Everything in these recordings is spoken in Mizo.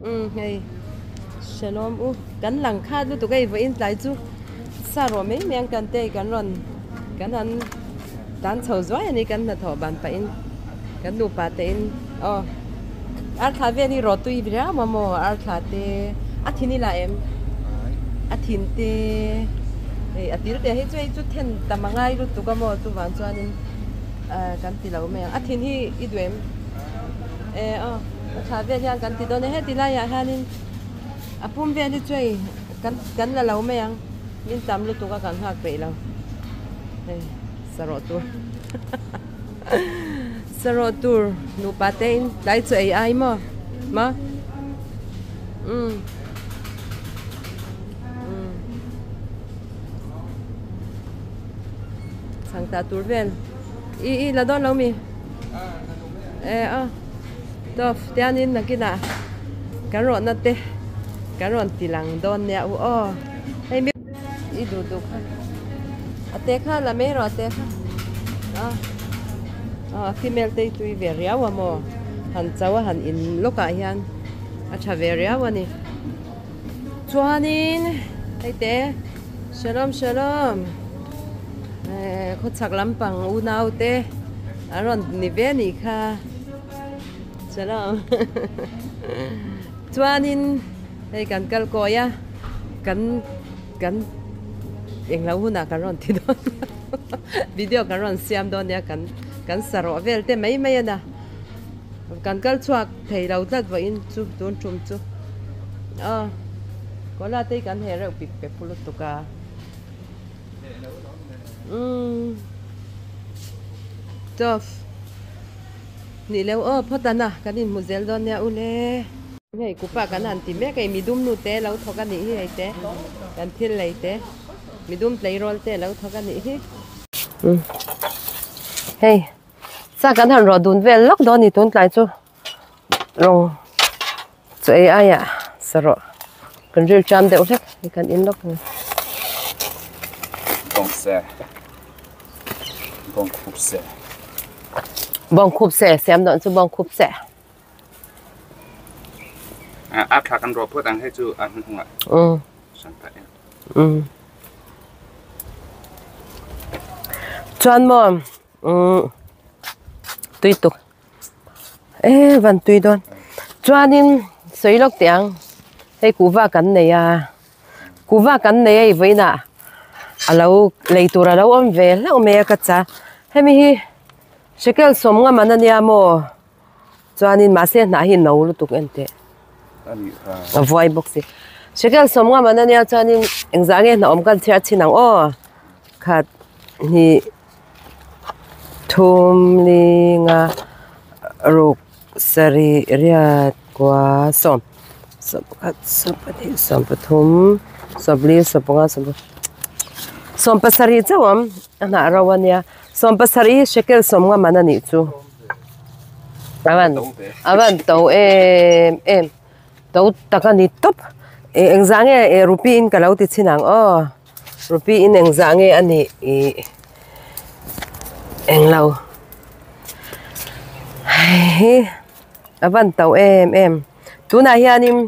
Umm hei Shalom u kan lang khat lutuk hei vawiin tlai chu sa rawh mai mai ang kan te kan rawn kan han tan chho zuai a ni kan hnathawh ban pahin kan nupa te in aw ar thla vel hi rawh tui riau a maw ar thla te a thin ila em a thin te hei a til te hi chu hei chu then tam a ngai lutuk a maw chuvang chuanin ah kan ti lo mai ang a thin hi i duh em e aw. A thla vel hian kan ti dawn a heti laiah hianin a pum vel hi chu hei kan kan la lo mai ang min tam lutuk a kan nghak peih lo hei sarawh tur sarawh tur nupa te in tlai chu ei ai maw maw umm umm chhang tah tur vel i i la dawn lo mi e a. Tawp tianin nakinah kan rawhna te kan rawn ti lang dawn nia u aw hei mi i duh duh kha a te kha la mai rawh a te kha a a female te hi tui ve riau a maw han cho a han in lawkah hian a tha ve riau a ni chuanin hei te shalom shalom eh khawchhak lampang unau te an rawn ni ve a nih kha. Chuanin hei kan kal kawi a kan kan englo hunah kan rawn ti dawn video kan rawn siam dawn nia kan kan sa rawh vel te mai mai a na kan kal chhuak thei lo tlat vawiin chu tun tum chu aw kawla te hi kan heh reuh pip pep lutuk a umm tough. Nih leu aw phawt an a, kan inhmu zel dawn nia u le. Hei kupa kan han ti mek a, midum nu te lo thawk a nih hi hei te, kan thil lei te, midum tleirawl te lo thawk a nih hi. Hei sa kan han rawh dun vel lawk dawn a ni tun tlai chu rawng chaw ei aiah sa rawh kan ril ṭam deuh hlek hei kan in lawk ang. Bawng se bawng khup se. Bawng khup se siam dawn chu bawng khup se. A thla kan rawh phawt ang hei chu a hnuhnungah. Um. San ta em. Um. Chuan maw um tui tuk. E van tui dawn. Chuanin sawi lawk teh ang hei kuhva kan nei a kuhva kan nei a i vawiinah a lo lei tur a lo awm ve hlauh mai a ka cha hemi hi shekel sawm ngam an ania maw chuanin mahse hnah hi no lutuk en teh a vuai bawk si shekel sawm ngam an ania chuanin engzah nge hnah awm kan chhiar chhin ang aw khat hnih. Thum linga ruk sarih riat kua sawm sawmpakhat sawmpahnih sawmpathum sawmpali sawmpanga sawmpasarih chauh a awm a hnah ro a nia sawmpasarih hi shekel sawmnga man a nih chu a van a van to em em to tak a ni tawp engzah nge rupee in ka lo ti chhin ang aw. Rupee in engzah nge a nih ih englo hei a van to em em tunah hianin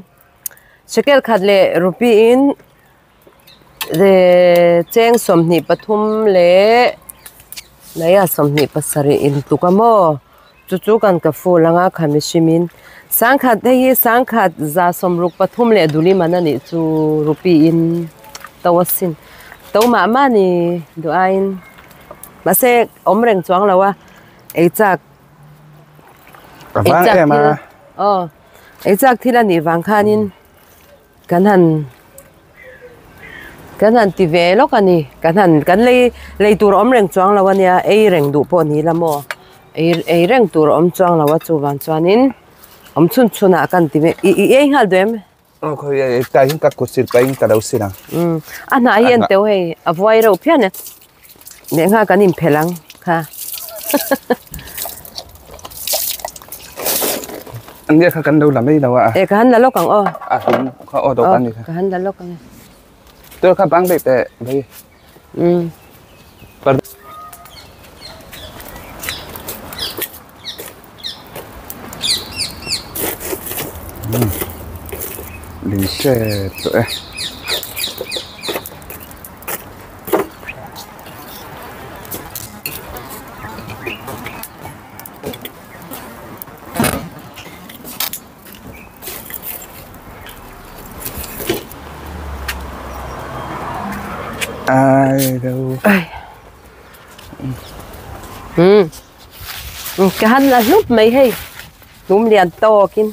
shekel khat leh rupee in cheng 23 leh naiah 27 in tluk a maw chu chu kan ka ful anga khami hrimin sangkhat hei hi sangkhat za sawmruk pathum leh duli man a nih chu rupee in to asin to mah mah a ni duh aiin mahse awm reng chuang lo a ei chak ei chak thil aw ei chak thil a nih vang khanin. Kan han kan han ti ve lawk a ni kan han kan lei lei tur awm reng chuang lo a nia ei reng duh pawh ni la maw ei ei reng tur awm chuang lo a chuvang chuanin awm chhun chhun ah kan ti ve i i ei nghal duh em? Aw khawi e tlai hian ka kut sil pahin ka lo sil ang. Umm a hnah hi en teuh hei a vuai reuh phian e leh nghal kan inphelh ang kha. Nia kha kan lo la mai lo a. E ka han la lawk ang aw. A hlum kha aw dawh kan ni kha. Ka han la lawk ang e. Tur kha bang daih teh bai. Umm. Ling tep tawh e. Ai đâu. Ai. Ừ. Ka han la hlup mai hei. Tum lian tawkin.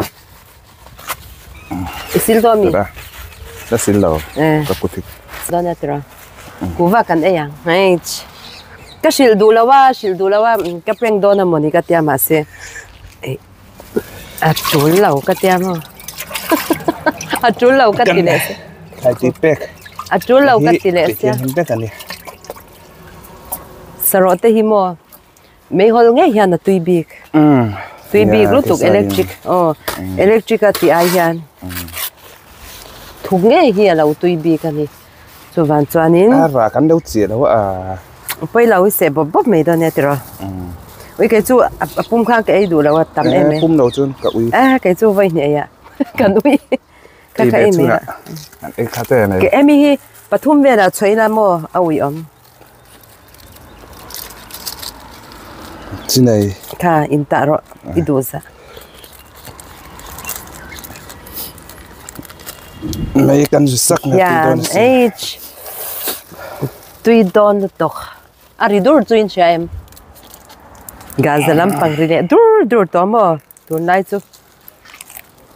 I sil dawn mi? La la sil lo. Eh. Ka kut hi. Dawn a tira. Kuva kan ei ang. Hei. Ka hrilh duh lo a, hrilh duh lo a, ka prank dawn a mawni ka tia mahse eh a tul lo ka tia maw. A tul lo ka ti leh sia. Thlai tui pek. A tul lo ka ti leh sia. Hi tui vek a ni. Sarawh te hi maw. Meihawl ngei hian a tui bik. Tui bik lutuk electric aw electric a tih ai hian thuk ngei hi a lo tui bik a ni. Chuvan chuanin. A rah kan lo chiah lo a. Pawi lo i seh bawp bawp mai dawn nia tiraw. Ui kei chu a pum khan ka ei duh lo a tam em em. Pum lo chuan ka ui. A kei chu vawi hnih ei ah kan ui. Ka ka ei mai la. Ei kha te nei. Ke emi hi pathum velah chhuah ila maw a ui awm. Chinai. Kha in tah rawh i duh zah. Mei kan zu sak na tui dawn a si. Tui dawn lutuk. A ri dur chu in hria em? Gaza lampang ri leh dur dur tawh maw tunlai chu.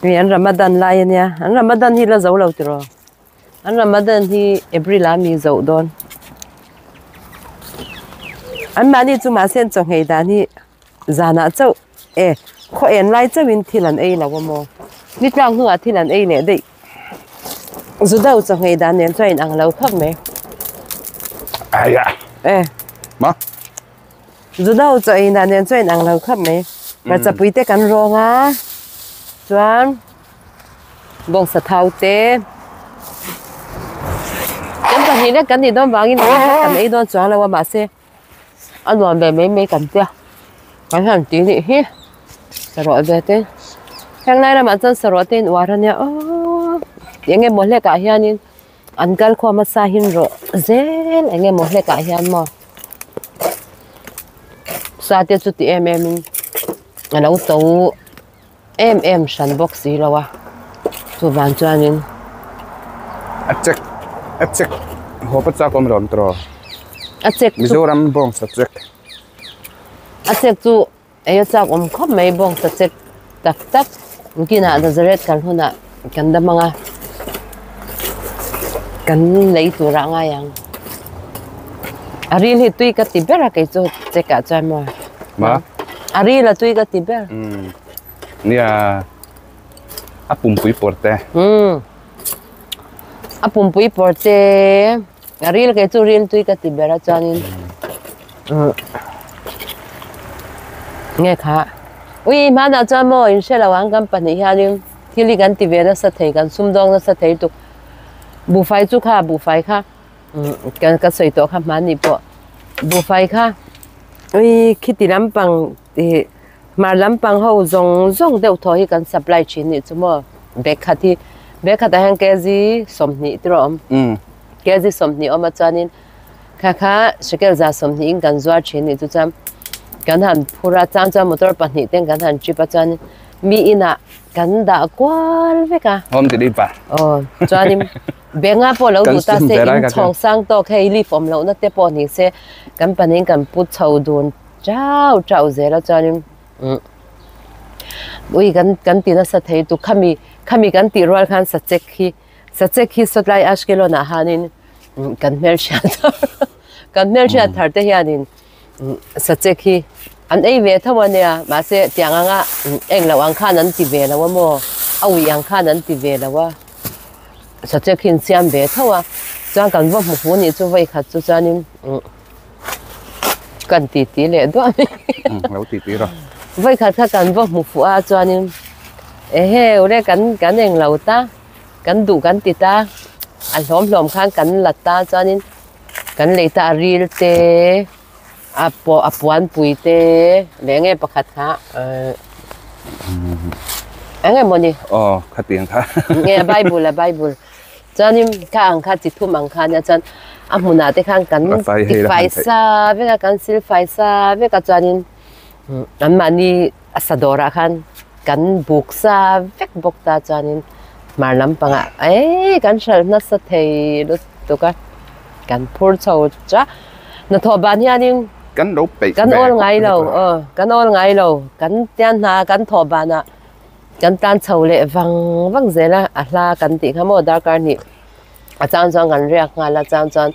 Hei an Ramadan lai a nia. An Ramadan hi la zo lo tiraw. An Ramadan hi April ah mi zoh dawn. An mahni chu mahse an chawhngei dan hi zanah chauh e khaw en lai chauhin thil an ei lo a maw? Ni tlak hnuah thil an ei leh daih. Zu deuh chawhngei dan nen chuan inang lo khawp mai. Aia. E. Ma. Zu deuh chawhngei dan nen chuan inang lo khawp mai. Hmarchapui te kan rawng a chuan. Bawngsa thau te kan pahnih lek kan nih dawn vangin kan ei dawn chuang lo a mahse a nuam ve mai mai kan tia kan han tih nih hi sarawh ve te heng lai lamah chuan sarawh te in uar a nia aww eng emaw hlek ah hianin an kal khawm a sa hin rawh zel eng emaw hlek ah hian maw sa te chu ti em em in a lo to. Em em hran bawk si lo a, chuvang chuanin. A check a check haw pa chak awm lo tawh. A check chu. Mizoram bawngsa check. A check chu ei a chak awm khawp mai bawngsa check tak tak kinah Nazareth kan hunah kan dam ang a, kan lei turah ngai ang. A ril hi tui ka ti ber a kei chu check ah chuan maw. Ma. A ril a tui ka ti ber. Umm. Nia a pumpui pawr te. Umm. A pumpui pawr te. A ril kei chu ril tui ka ti ber a chuanin. Umm. Nge kha. Ui hmanah chuan maw in hre lo ang kan pahnih hianin thil hi kan ti ve nasa thei kan sumdawng nasa thei tuk. Buhfai chu kha buhfai kha. Kan ka sawi tawh kha hmanni pawh buhfai kha ui khiti lampang ih hmar lampang ho zawng zawng deuh thaw hi kan supply thin nih chu maw bag khat hi bag khatah hian kg 20 te rawh a awm kg 20 awm a chuanin kha kha shekel za 20 in kan zuar thin nih chu chuan kan han phur a chang chuan motor pahnih ten kan han trip a chuanin mi inah kan dah kual vek a. Home deliver. Aw chuanin. Benga pawh lo duh ta se, in chhawng sang tawk hei lift awm lohna te pawh ni se, kan panin kan pu chho dun chau chau zel a chuanin umm ui kan kan ti nasa thei tu khami khami kan tih rual khan sachek hi sachek hi sawtlai Ashkelon ah hanin kan hmelhriat thar kan hmelhriat thar te hianin sachek hi an ei ve tho a nia mahse tiang anga eng loh ang khan an ti ve lo a maw a ui ang khan an ti ve lo a. Sachek hi an siam ve tho a, chuan kan va hmu hu nih chu vawi khat chu chuanin kan ti ti leh duah mai. Lo ti ti rawh. Vawi khat kha kan va hmu fuh a chuanin ehe ule kan kan eng lo ta, kan duh kan ti ta, a hlawm hlawm khan kan la ta chuanin kan lei ta a ril te, a pawh a puanpui te leh enge pakhat kha. Eng emaw ni? Aw, khatiang kha. Nge a Bible a Bible. Chuanin kha ang kha chi thum ang kha nia chuan a hmunah te khan kan ti fai sa vek a, kan sil fai sa vek a chuanin anmahni a sa dawrah khan kan buk sa vek bawk ta chuanin hmar lampangah eii kan hralh nasa thei lutuk a, kan phur chho cha. Hnathawh ban hianin kan lo peih kan awl ngai lo aw kan awl ngai lo kan tian hna kan thawh banah kan tan chho leh vang vang zel a a hla kan tih kha maw darkar hnih a chang chuan kan riak nghal a chang chuan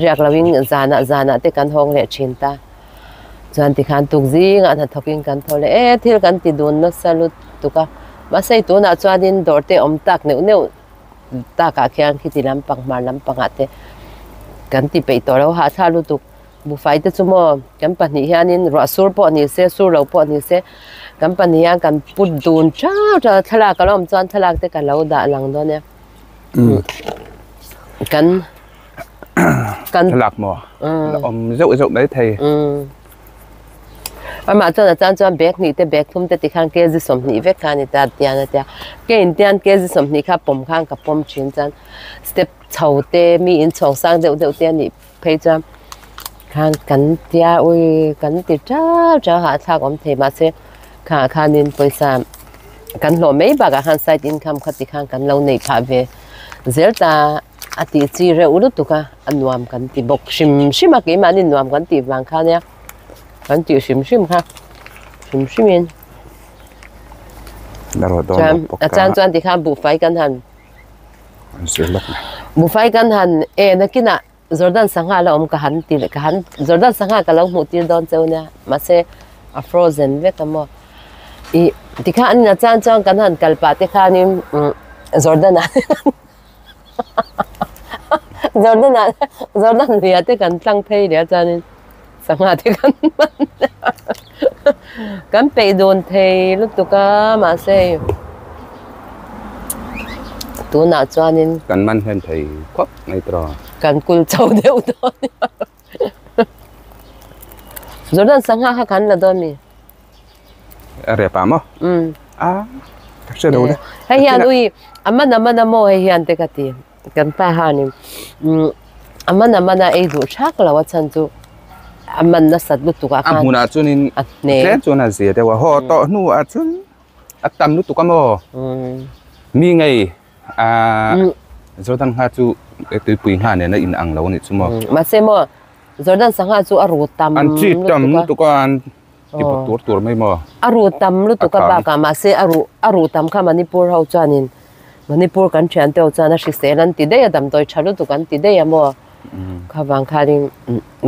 riak loin zanah zanah te kan hawng leh thin ta chuan tikhan tuk zingah hnathawk in kan thaw leh e thil kan ti dun nasa lutuk a mahse tunah chuanin dawr te awm tak neuh neuh takah khian khiti lampang hmar lampangah te kan ti peih tawh lo hahthlak lutuk buhfai te chu maw kan pahnih hianin ruah sur pawh ni se sur lo pawh ni se kan pahnih hian kan put dun thau thau a thlalak a lo awm chuan thlalak te ka lo dah lang dawn nia kan kan thlalak maw la awm zeuh zeuh mai thei. Amah chuan a tan chuan bag hnih te bag thum te tikhan kg 20 vek kha a ni ta tian a tia. Ke in tian kg 20 kha pawm khan ka pawm thin chuan step chho te mi in chhawng sang deuh deuh te a nih phei chuan khan kan tia ui kan ti tau tau hahthlak awm thei mahse kha khanin pawisa kan hlawh mai bakah khan side income kha tikhan kan lo neih phah ve zel ta. A tih chi reuh lutuk a, a nuam kan ti bawk hrim hrim a, keimahni nuam kan tih vang kha nia kan tih hrim hrim kha hrim hrim in chuan a chan chuan tikhan buhfai kan han buhfai kan han en a kinah Jordan sangha la awm ka han ti leh ka han Jordan sangha ka lo hmuh tir dawn cheu nia mahse a frozen vek a maw ih tikhan an inah chan chuan kan han kal pah te khanin umm Jordan ah Jordan ah Jordan lui ah te kan tlang phei leh a chuanin sangha te kan man kan peih dun thei lutuk a mahse hei tunah chuanin kan man hlen thei khawp mai tawh kan kul chho deuh dawn Jordan sangha kha kan la dawn mi a rep ah maw umm a ka hre lo le hei hian ui a man a man a maw hei hian te ka ti kan pa hianin umm a man a man a ei duh thak lo a chhan chu a man nasat lutuk ah khan a hmunah chuanin a hne tlem chuan a zia deuh a haw tawh hnuah chuan a tam lutuk a maw mi ngei a Jordan ngha chu tuipui ngha nena in ang lo a nih chu maw. Mahse maw Jordan sangha chu a ru tam an chi tam lutuk a an ti bawk tur tur mai maw. A ru tam lutuk a bakah mahse a ru a ru tam kha Manipur ho chuanin Manipur kan thian te ho chuan a hrisel an ti daih a damdawi tha lutuk an ti daih a maw kha vang khanin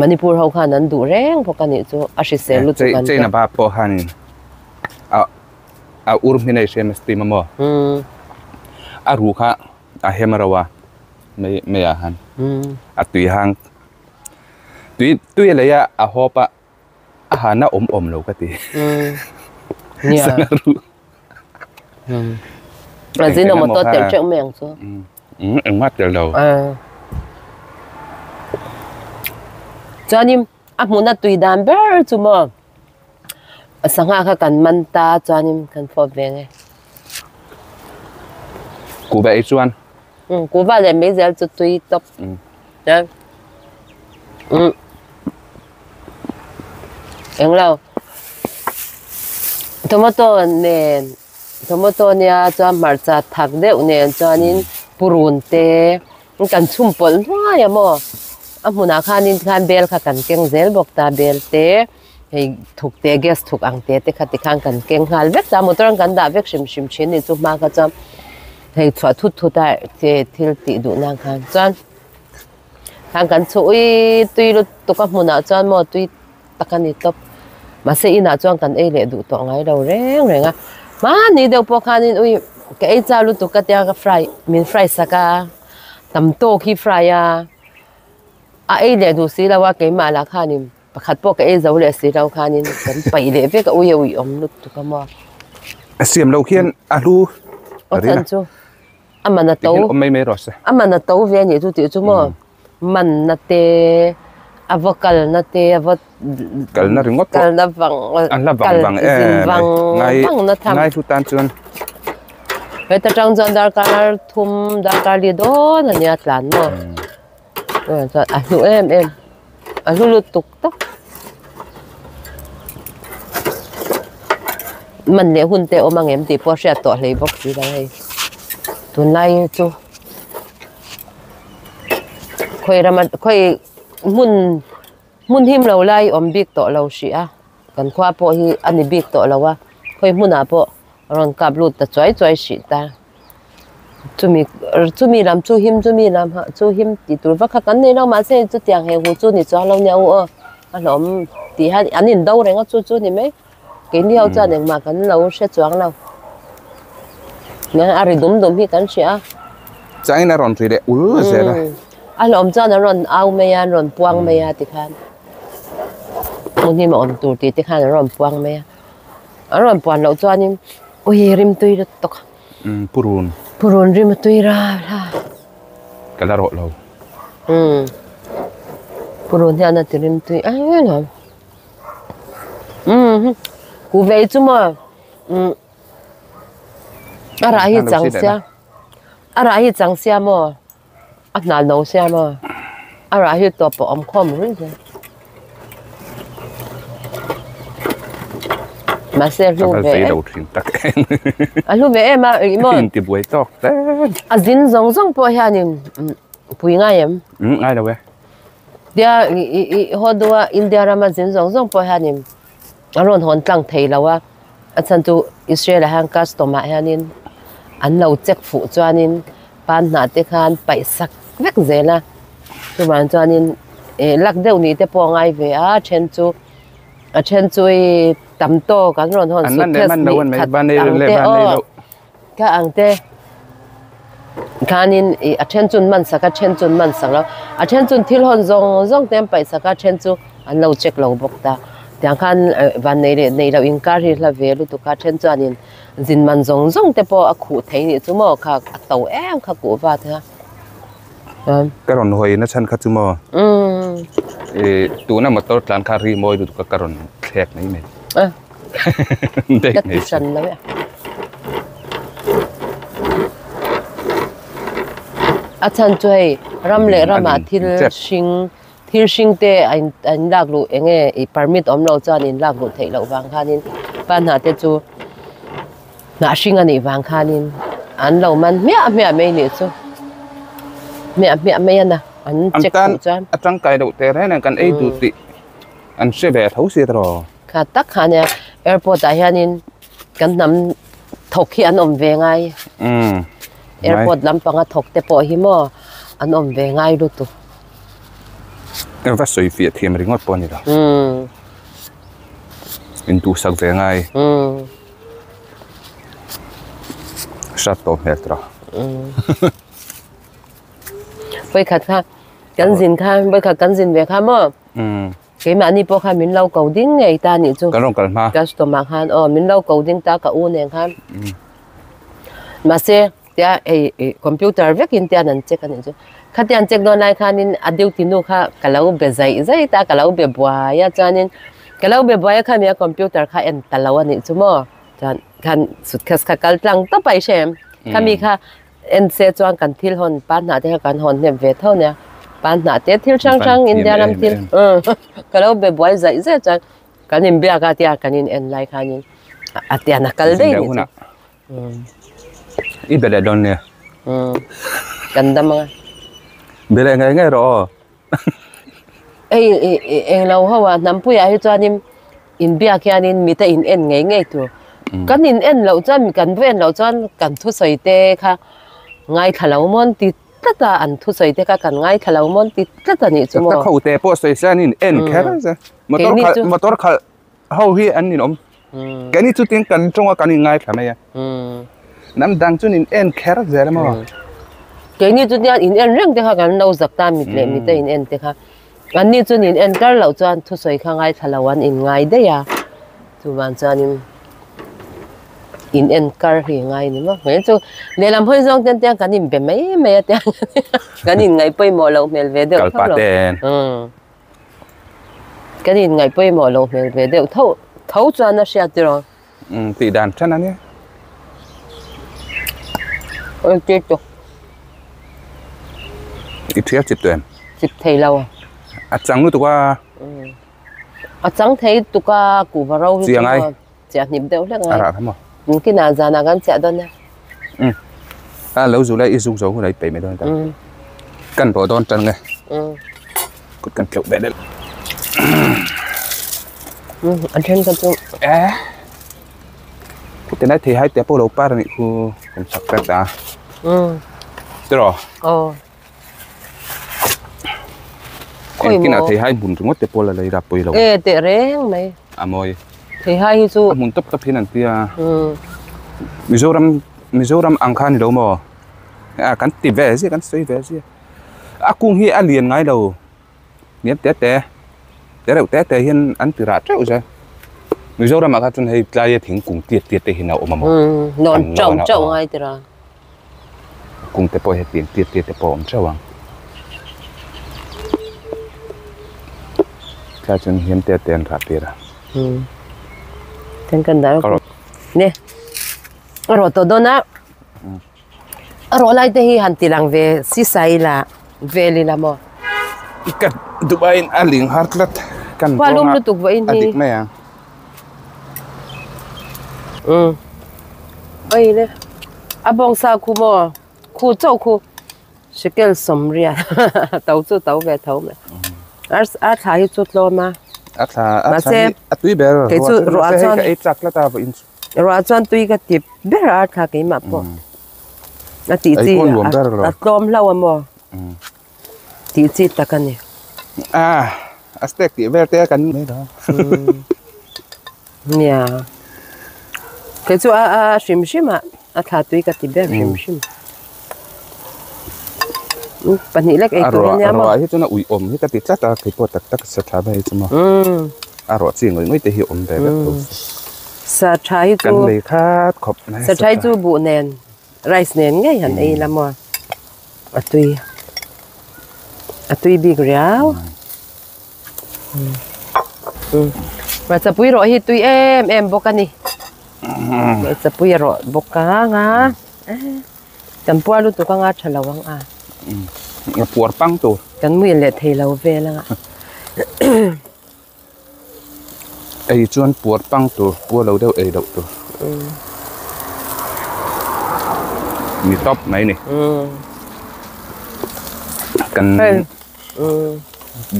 Manipur ho khan an duh reng bawk a nih chu a hrisel lutuk an ti. China ba pawh khanin a a ur hmin a i hriam a steam a maw a ru kha a hem ro a mai mai ah khan a tui hang tui tui a lei a a hawp a a han a awm awm lo ka ti sangha ru a zin a motor tel teuh mai ang chu engmah tel lo chuanin a hmuhna tui dan ber chu maw Sangha kha kan man ta chuanin kan fawp ve nge. Kuhva ei chuan. Um kuhva leh mai zel chu tui tawp. Um. Chuan um englo tomato nen tomato nia chuan hmarcha thak deuh nen chuanin purun te kan chhum pawlh hnuai a maw a hmunah khanin tikhan bel kha kan keng zel bawk ta bel te. Hei thuk te gas thuk ang te te kha tikhan kan keng nghal vek ta motor an kan dah vek hrim hrim thin ni chu hma kha chuan hei chhuah thut thut a che thil tih duh nan khan chuan khan kan chhuh ui tui lutuk a hmunah chuan maw tui tak a ni tawp mahse inah chuan kan ei leh duh tawh ngai lo reng reng a hmani deuh pawh khanin ui ka ei chau lutuk ka tia ka fry min fry sak a tam tawk hi fry a a ei leh duh si lo a keimah lah khanin. Pakhat pawh ka ei zo leh si lo khanin kan paih leh vek a ui a ui awm lutuk a maw. A siam lo khian a hlu a chan chu a man a to awm mai mai rawh se a man a to ve a nih chu tih chu maw man na te a va kal na te a va kal na ringawt pawh kal na vang an la vang vang em vang vang na tham ngai hlu tan chuan. Heta tang chuan darkar thum darkar li dawn a nia tlan maw chuan a hlu em em a hlu lutuk tak man leh hun te awm ang em tih pawh a hriat tawh hlei bawk si lo hei tunlai chu khawi rama khawi hmun hmun him lo lai awm bik tawh lo hrih a kan khua pawh hi a ni bik tawh lo a khawi hmunah pawh. A rawn kap lut ta chuai chuai hrih ta. Chumi chumi lam chu him chumi lam ha chu him tih tur vak kha kan nei lo mahse chutiang he hu chu ni chuang lo nia u aw a hlawm tih hian an in do reng a chu chu ni mai keini ho chuan engmah kan lo hre chuang lo a ri dum dum hi kan hria a. Changin a rawn ri leh ul zel a. A hlawm chuan an rawn au mai a an rawn puang mai a tikhan hmun him a awm tur tih te khan an rawn puang mai a. An rawn puan loh chuanin ui rim tui lut tawk a. Umm purun. Purun rim a tui ra la. Ka la rawh lo. Umm purun hian a ti rim tui em em. Umm ku vei chu maw umm a rah hi chang sia a rah hi chang sia maw. A hnah no siam a, a rah hi tawp a awm khawm reng zel. Mahse a hlu ve em. A hlu ve em a ih maw. In ti buai tawk te. A zin zawng zawng pawh hianin pui ngai em? Um ngai lo e. Tia i i haw duh a India rama zin zawng zawng pawh hianin a rawn hawn tlang thei lo a, a chhan chu Israel ah hian custom ah hianin an lo check fuh chuanin pan hnah te khan paih sak vek zel a chuvang chuanin ih lak deuh nih te pawh a ngai ve a then chu a then chu ih tam tawk an rawn hawn suitcase hnih khat ang te aw kha ang te khanin ih a then chu an man sak a then chu an man sak lo a then chu thil hawn zawng zawng te an paih sak a then chu an lo check lo bawk ta tiang khan vannei leh neih loh inkar hi hla ve lutuk a then chuanin. Zin man zawng zawng te pawh a khuh thei nih chu maw kha a to em kha kuh va te kha. Ka rawn hawi na chhan kha chu maw ih tuna motor tlan kha ri mawi lutuk a ka rawn thlek mai mai. Ka ti hran lo e. A chhan chu hei ram leh ramah thil hring thil hring te a in lak luh eng nge ih permit awm lo chuan in lak luh theih loh vang khanin panhnah te chu hnah hring a nih vang khanin an lo man hmiah hmiah mai nih chu hmiah hmiah mai a na an check duh chuan a tangkai loh teh reng reng kan ei duh tih an hre ve tho si tawh kha tak kha nia airport ah hianin kan hnam thawk hi an awm ve ngai airport lampanga thawk te pawh hi maw an awm ve ngai lutuk. Eng va sawi fiah thiam ringawt pawh a ni lo. In duhsak ve ngai. Hrat tawh hmel tawh. Vawikhat kha kan zin kha vawikhat kan zin ve kha maw. Keimahni pawh khan min lo ko ding ngei ta nih chu. Kan rawn kal hma. Customer khan aw min lo ko ding ta ka u nen khan. Mahse Tia hei ih computer vekin tian an check a nih chu. Khatia an check dawn lai khanin a duty nu kha ka lo be zaih zaih ta, ka lo be buai a chuanin ka lo be buai a khami a computer kha en ta lo a nih chu maw. Chuan khan suitcase kha kal tlang tawp a i hre em. Khami kha en se chuan kan thil hawn pa hnah te kha kan hawn hnep ve tho nia. Pa hnah te thil hrang hrang India ram thil ka lo be buai zaih zaih chuan kan inbiak a tia kan in en lai khanin a tian a kal daih nih chu. I be leh dawn nia. Kan dam anga. Be leh ngei ngei rawh aw. Hei eng lo ho a hnampuiah hi chuanin inbiak hianin mite in en ngei ngei tur. Kan in en loh chuan kan va en loh chuan kan thusawi te kha ngaithla lo mawn ti tlat a an thusawi te kha kan ngaithla lo mawn ti tlat a nih chu maw. Ka kho te pawh sawi se an in en kher a motor khalh motor khalh Ho hi an ninawm. Keini chu tin kan tawnga kan inngaithla mai a. Hnam dang chu nin en kher zel a maw? Keini chu nia in en reng te kha kan lo zak ta mit leh mit a in en te kha. Anni chu nin en kar loh chuan thusawi kha ngaithla lo an in ngai daih a. Chuvang chuanin in en kar hi ngai ni maw? Hmel chu lehlam hawi zawng ten te kan inbe mai mai a tiang kan inngaih pawimawh loh hmel ve deuh tho lo. Kalpa ten. Kan inngaih pawimawh loh hmel ve deuh tho tho chuan a hriat tiraw? Umm tih dan than a nia. Oi ti tuk. I thial chip tu em? Chip thei lo. A chang lutuk a. A chang thei tuk a kuhva ro hi chu maw chiah hnip deuh hlek ngai. A rah kha maw? Kinah zanah kan chiah dawn nia. Um. A lo zu lai i zuk zo hun a i peih mai dawn ta. Kan rawh dawn tan nge. Kut kan tleuh ve deuh. A then kha chu. Eh. Kut nai thei hai te pawh lo par anih khu kan chak ta ta. Tiraw? Aw. Engtin ah theihai hmun ringawt te pawh la lei la pawi lo. E teh reng mai. A mawi. Theihai hi chu. A hmun tawp tawp hian an ti a. Mizoram Mizoram ang kha a ni lo maw? A kan ti ve zia kan sawi ve zia. A kung hi a lian ngai lo. Hniam te te te reuh te te hian an ti rah teuh zel. Mizoram ah kha chuan hei tlai a thingkung tiat tiat te hian a awm a maw? Nawn chauh chauh ngai tira. Kung te pawh hetiang tiat tiat te pawh a awm teuh ang. Tlai chuan hniam te te an rah tir a. Then kan dah ne a rawh tawh dawn a. A rawh lai te hi han ti lang ve si sai la vel ila maw. Ka Dubai in a ling har tlat kan Khua lum lutuk vawiin hi. A dik mai ang. Um. Oi le. A bawng sa khu maw? Khu chauh khu. Shekel sawmriat to chu to ve tho mai. Ar ar thla hi chu tlawm a. A thla a thla hi a tui ber. Kei chu ruah chuan ka ei chak tlat a vawiin chu. Ruah chuan tui ka ti ber a thla keimah pawh. A tih chi a tlawm hlauh a maw? Tih chi tak a ni. A a step tih vel te kan nei lo. Nia. Kei chu a a hrim hrim a a thla tui ka ti ber hrim hrim. Pahnih lek ei tur a nia maw? A ruah hi chuan a uiawm hi ka ti tlat a, kei pawh tak tak sa tha ber hi chu maw. A ruah chi ngawih ngawih te hi awm ve vek tho. Sa tha hi chu kan lei khat khawp mai. Sa tha hi chu buh nen rice nen ngei han ei la maw a tui a tui bik riau. Hmarchapui rawh hi tui em em bawk a ni. Hmarchapui a rawh bawk ang a. Kan puar lutuk anga tha lo ang a. A puar pang tur. Kan muil leh thei lo vel anga. Ei chuan puar pang tur, puar lo deuh ei loh tur. Ni tawp mai ni. Kan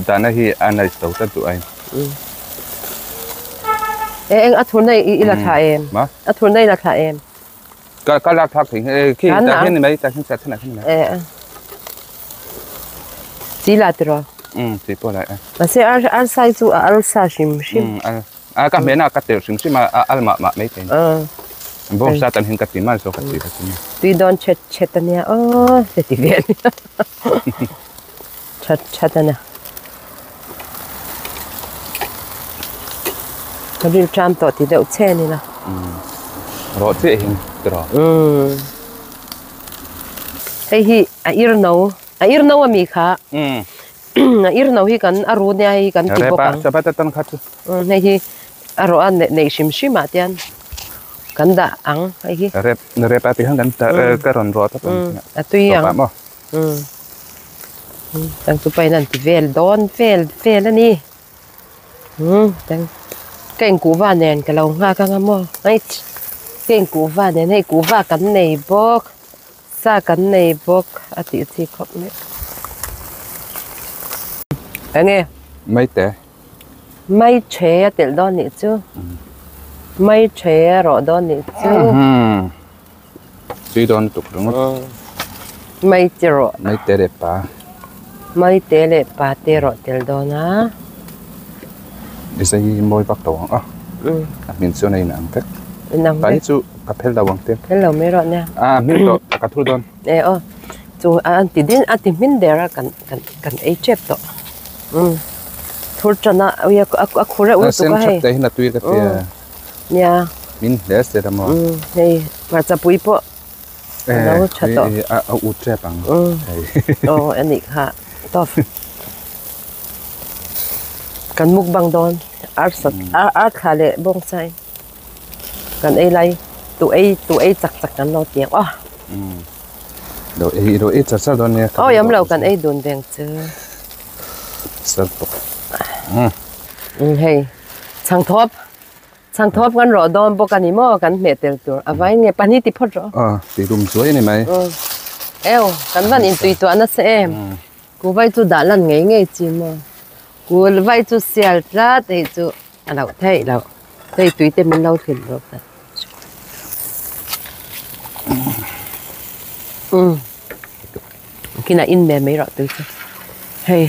dana hi a nice lo tlat duh ain. E eng a thurna i la thla em? A thurna i la thla em? Ka ka lak thak thei e khi ta hian ni mai ta hian sa thana hian ni mai. E. Chi la tiro. Um chi pawh la e. Mahse ar ar sai chu a al sa hrim hrim. Um al a ka hmena ka tel hrim hrim a a al mah mah mai thei. Bawng sa tan hian ka ti mal zawk ka ti ka ti. Tui dawn chet chet ania aw te ti ve ania. Chat chat ania. Ka ril tram tawh ti deuh che ni la. Rawh chiah hian ti rawh. Hei hi a ir no, a ir no ami kha. A ir no hi kan a ru nia hei kan ti bawk ang. Repa tan kha chu. Hei hi a rawh a neih hrim hrim ah tian kan dah ang hei hi. Rep repa ti khan kan ka rawn rawh ta pawn. A tui ang. Tang chu pain an ti vel dawn vel vel a ni. Tang ka inkuhva nen ka lo nghak anga maw ait ka inkuhva nen hei kuhva kan nei bawk sa kan nei bawk a tih chi khawp mai. Enge? Maite. Mai the a telh dawn nih chu. Mai the a rawh dawn nih chu. Tui dawn tuk ringawt. Mai te rawh. Mai te leh pa. Mai te leh pa te rawh tel dawn a. I zai mawi vak lo ang a. A hmin chuan a inang vek. Inang vek. Pa hi chu ka phel lo ang te. Phel lo mai rawh nia. A hmin tawh ka thur dawn. E aw. Chu an ti din a ti hmin der a kan kan kan ei tep tawh. Thur tan a ui a khu reuh lutuk a hei. A sen that te hian a tui ka tia. Nia. Min hle se ta maw. Umm hei hmarcha pui pawh a lo tha tawh. Eh a ut tep ang. Aw a nih kha tawp. Kan mukbang dawn ar sat ar thla leh bawng sai kan ei lai tu ei tu ei chak chak kan lo ti ang aw. Do ei do ei char char don nia. Oi am lo kan ei dun veng chu. Sar tok. Hei chang thop. Chang thop kan ro dom bawk ani maw kan hmeh tel tur a vai nge pahnih ti phawt rawh. A ti rum chuai ani mai. Eo kan van in tui tuah nasa em. Ku vai chu dah lan ngei ngei chi maw. Ku vai chu sial tlat hei chu a loh theih loh. Hei tui te min lo thil rawh ta. Kinah in ve mai rawh tui chu. Hei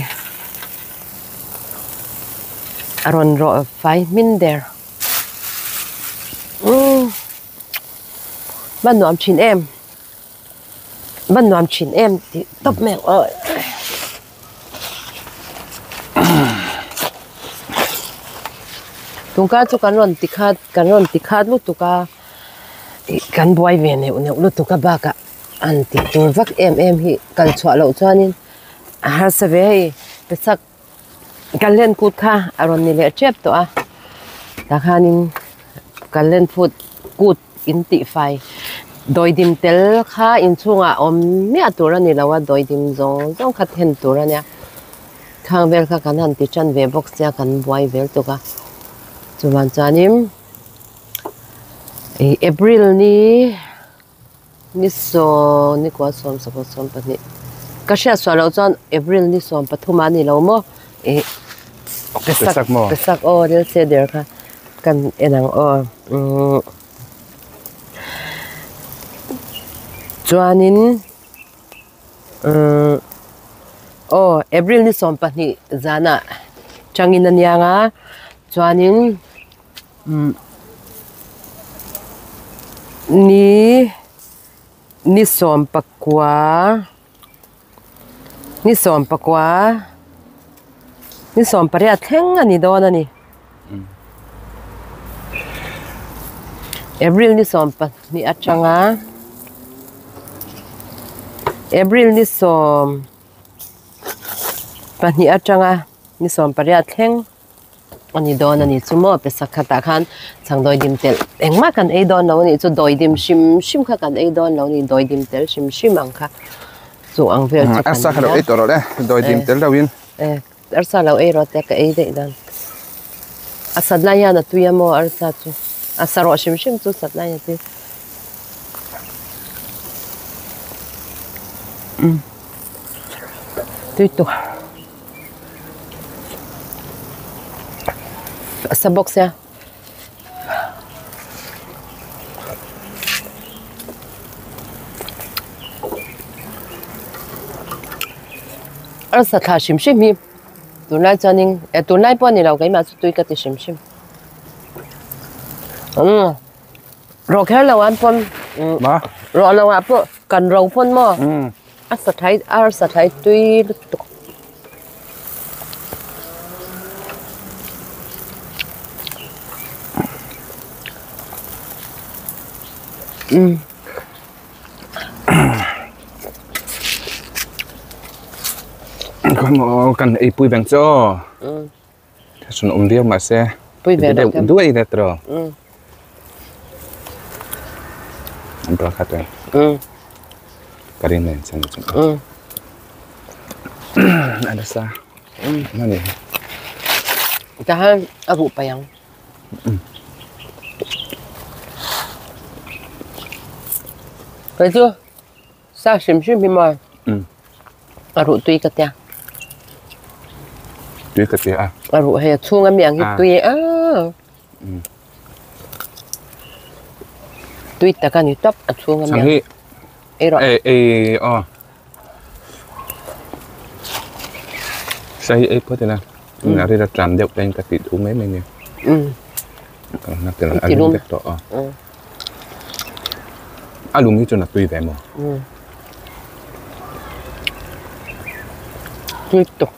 a rawn rawh fai hmin der. Van nuam thin em. Van nuam thin em tih tawp mai ang aw. Tungkar chu kan rawn ti khat kan rawn ti khat lutuk a ih kan buai ve neuh neuh lutuk a bakah an tih tur vak em em hi kal chhuah loh chuanin a harsa ve hei pesak kan len kut kha a rawn ni leh tep tawh a tah khanin kan len phut kut in tih fai dawidim tel kha inchhungah awm miah tur a ni lo a dawidim zawng zawng kha then tur a nia khang vel kha kan han ti tan ve bawk sia kan buai vel tuk a chuvan chuanin ih April ni. Ni sawm ni kua sawm sakawt sawm pahnih ka hriat suah loh chuan April ni sawm pathum a ni lo maw ih Pesak maw pesak aw rel che der kha kan en ang aw umm chuanin umm aw April ni sawm pahnih zanah tangin a niang a chuanin. Ni ni sawm pakua ni sawm pakua ni sawm pariat thleng a ni dawn a ni April ni sawm pahnih atanga April ni sawm pahnih atanga ni sawm pariat thleng. A ni dawn a ni chu maw pesak khatah khan chhang dawidim tel engmah kan ei dawn lo a nih chu dawidim hrim hrim kha kan ei dawn lo a ni dawidim tel hrim hrim ang kha chu ang vel chu kan Arsa kha lo ei tawh rawh le dawidim tel lo in. E arsa lo ei rawh te ka ei daih dan a sat lai hian a tui a maw arsa chu a sa rawh hrim hrim chu sat lai hian a tui. Tui tawh. A sa bawk sia. Arsa thla hrim hrim hi tunlai chuanin eh tunlai pawh a ni lo keimah chu tui ka ti hrim hrim. Umm rawh kher lo an pawn rawh lo ah pawh kan ro pawn maw. A sa thai arsa thai tui lutuk. Umm. Kan ei pui veng chu aw. Thaswn awm viau mahse Pui ve deuh deuh duai ila tiraw. An bra khat e. Ka rin nen chan chu. A nasa. Mani. Ta han a ruh pai ang. Kei chu sa hrim hrim hi maw a ruh tui ka tia. Tui ka tia a. A ruh hei a chhung a mi ang hi tui a. Tui tak a ni tawp a chhung a mi ang. Ei rawh. Ei ei aw. Sa hi ei phawt ila. A ri la tlam deuh te in ka tih thu mai mai nia. A lum vek tawh a. A lum hi chuan a tui ve maw? Tui tawh.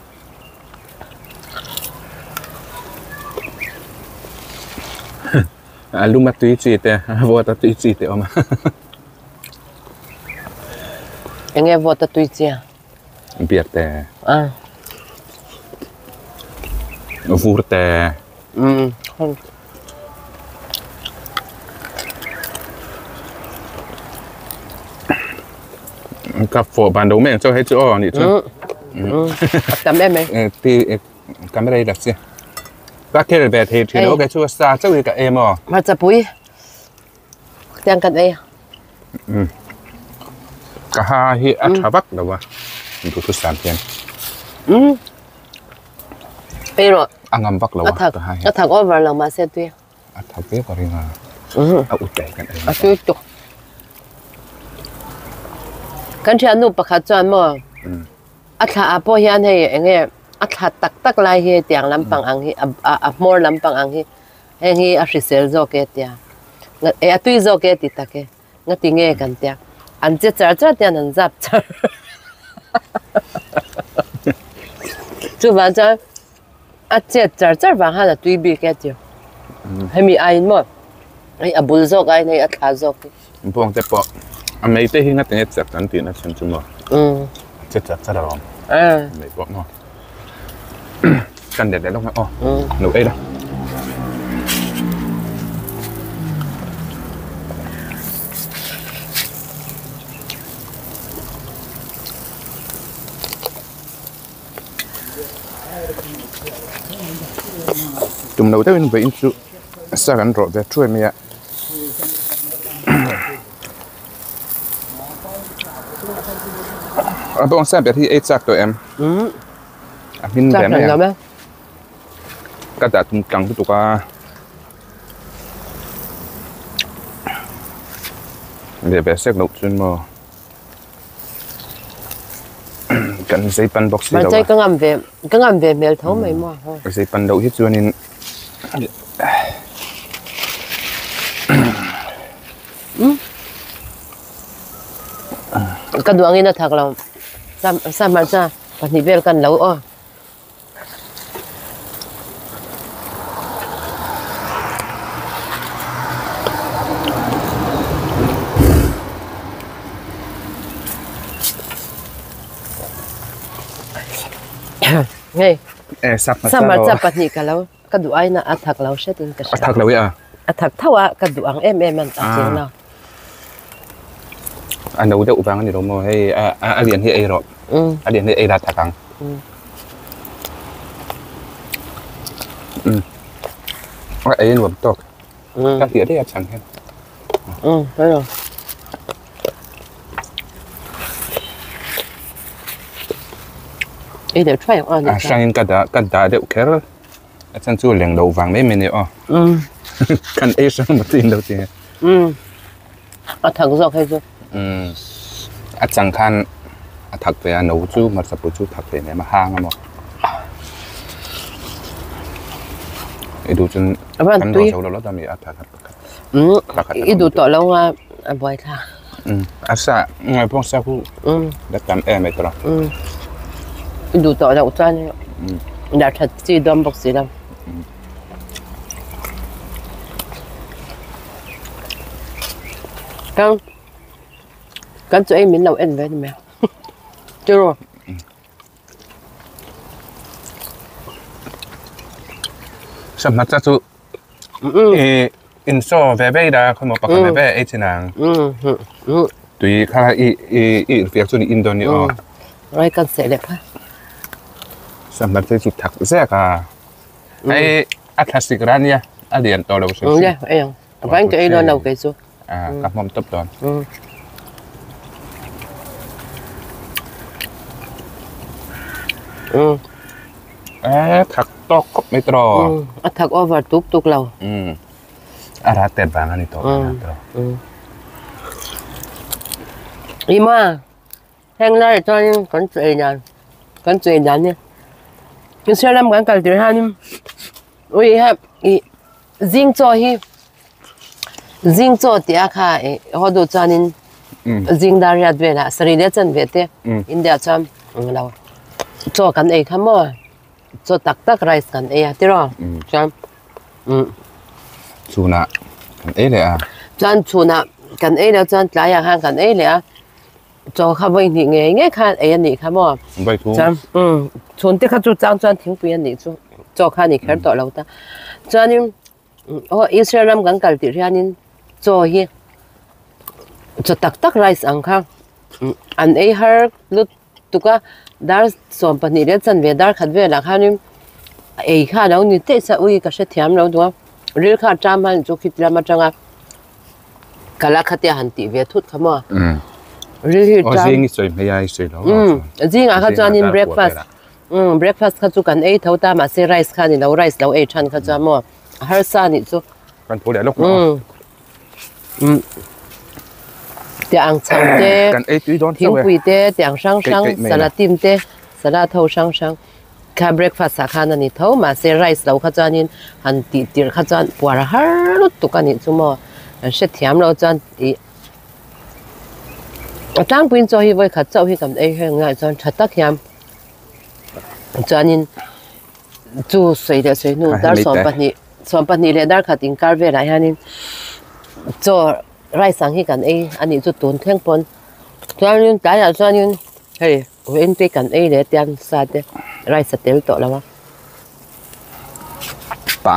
A lum a tui chi te, a vawt a tui chi te awm a. Eng nge vawt a tui chi a? Beer te. Vur te. Ka fawh ban do mai ang chaw hei chu aw nih chuan. A tam em mai. Ti camera hi la si. Ka khel ve thei thin lo kei chu sa chauh hi ka em aw. Hmarcha pui tiang kan ei. Ka ha hi a tha vak lo a duhthusam hian. Ei rawh. A ngam vak lo a ka ha hi. A thak over lo mahse tui. A thak viau ka ring a. A ut daih kan ei. A tui tuk. Kan thiannu pakhat chuan maw a thla ah pawh hian hei eng nge a thla tak tak lai hi tiang lampang ang hi a hmawr lampang ang hi heng hi a hrisel zawk e tia a tui zawk e ti tak e. Nga ti nge kan tia an che char char tian an zap char chuvang chuan a chet char char vang khan a tui bik e tih hemi aiin maw hei a bul zawk aiin hei a thla zawk hi. Bawng te pawh a mei te hi nga ti nge chak an tih na chhan chu maw a che char char alawm mei pawh maw kan let leh lawk mai aw lo ei la. Tum lo deuhin vawiin chu sa kan rawh ve thuai mai a. A bawngsa ber hi ei chak tawh em? A hmin ve mai a. Ka dah tum tlang lutuk a. Leh ve sek loh chuan maw. Kan zei pan bawk si lo a. Ka ngam ve ka ngam ve hmel tho mai maw. Zei pan loh hi chuanin Ka duh angin a thak lo. Sa hmarcha pahnih vel kan lo aw. Hei sa hmarcha pahnih ka lo ka duh aiin a thak lo hretin ka hria. A thak lo i a? A thak tho a ka duh ang em em a cheng lo. A no deuh vang a ni lo maw hei a lian hi ei rawh a lian hi ei la thak ang a ei nuam tawk ka hliah daih a chhan hian Ei deuh thuai ang a hrangin ka dah ka dah deuh kher a chhan chu leng loh vang mai mai a ni aw kan ei hrang maw tin lo ti A thak zawk hei chu. Umm a chang khan a thak ve a no chu hmarcha pui chu thak ve nem a hang a maw. I duh chuan kan rawh zo lo lawt a mi a thak a pakhat. Umm i duh tawh lo nga a buai thlak. Umm a sa ngai pawh sa khu la tam em mai tawh. Umm i duh tawh loh chuan dah that chi dawn bawk si lo. Kang kan chu ei min lo en ve ni mai tiraw. Sahmata chu i in saw ve ve da khaw maw pakhat ve ve ei chin ang. Tui kha i i i irhfiak chu ni in dawn ni aw. Rai kan seh leh kha. Sahmata chu thak zek a. Hei a thla sik ran nia a lian tawh lo hrim hrim. Nia ei ang a vain ka ei dawn lo kei chu. A ka hmawm tawp dawn. E thak tawk khawp mai tawh. A thak over tuk tuk lo. A rat tet vang a ni tawh tawh. Ima Heng laiah chuanin kan chu ei dan kan chu ei dan hi Insia lam kan kal tir hianin ui ha ih zing chaw hi zing chaw tih a kha ih haw duh chuanin zing dar riat velah sarih leh chanve te India chuan englo chaw kan ei kha maw chaw tak tak rice kan ei a tiraw chuan Chhunah kan ei leh a. Chuan chhunah kan ei leh chuan tlaiah khan kan ei leh a. Chaw kha vawi hnih ngei ngei khan ei a nih kha maw? Vawi thu. Chuan umm chhun te kha chu chang chuan thingpui a nih chu chaw kha a ni kher tawh lo ta. Chuanin aw Israel ram kan kal tih hianin chaw hi chaw tak tak rice ang kha. An ei har lutuk a, dar 12 leh chanve dar khat velah khanin ei kha a lo ni daih sa ui ka hrethiam lo duh a, ril kha a ṭam han chu khit lam aṭanga kala khatia han tih ve thut kha maw ril hi ṭam. Zing i sawi hmei a i sawi lo lo zingah kha chuanin breakfast breakfast kha chu kan ei tho ta mahse rice kha a ni lo rice lo ei ṭhan kha chuan maw a harsa a nih chu. Kan tho leh lawk maw. Tiang chho te, thingpui te, tiang hrang hrang, salatim te, salad ho hrang hrang kha breakfast ah khan a ni tho mahse rice lo kha chuanin han tih tirh kha chuan puar har lutuk a nih chu maw an hrethiam lo chuan ih a tlangpuiin chaw hi vawikhat chauh hi kan ei reng lai chuan tha tak hian chuanin chu sawi leh sawi hnu dar 12 12 leh dar khat inkar velah hianin chaw rice ang hi kan ei a nih chu tun thleng pawn chuanin tlaiah chuanin hei vawiin te kan ei leh tiang sa te rice a tel tawh lo a pa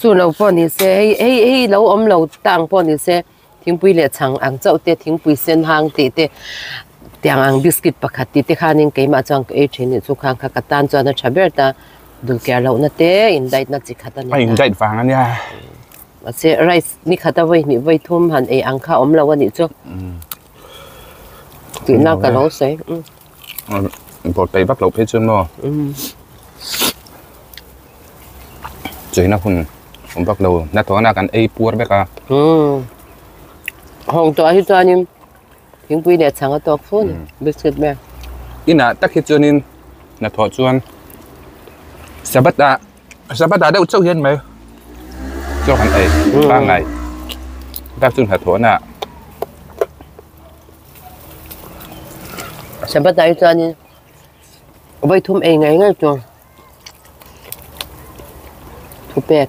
chu lo pawh ni se hei hei hei lo awm lo tang pawh ni se thingpui leh chhang ang chauh te thingpui sen hang tih te tiang ang biscuit pakhat tih te khanin keimah chuan ka ei thin nih chu khang kha ka tan chuan a tha ber ta dulkiar lohna te in diet na chi khat a ni ta. A in diet vang a nia. Mahse rice ni khat a vawi hnih vawi thum han ei ang kha awm lo a nih chu. Tihna ka lo sawi. Bawr peih vak loh phei chuan maw. Cheina hun awm vak lo hnathawhna kan ei puar vek a. Hawng tawh hi chuanin thingpui leh chhang a tawk fu a ni biscuit vel. Inah tak hi chuanin hnathawh chuan Sabbath ah Sabbath ah deuh chauh hian mai chaw kan ei pangngai tak chu hnathawhna. Sabbath ah hi chuanin vawi thum ei ngei ngei tur. Thu pek.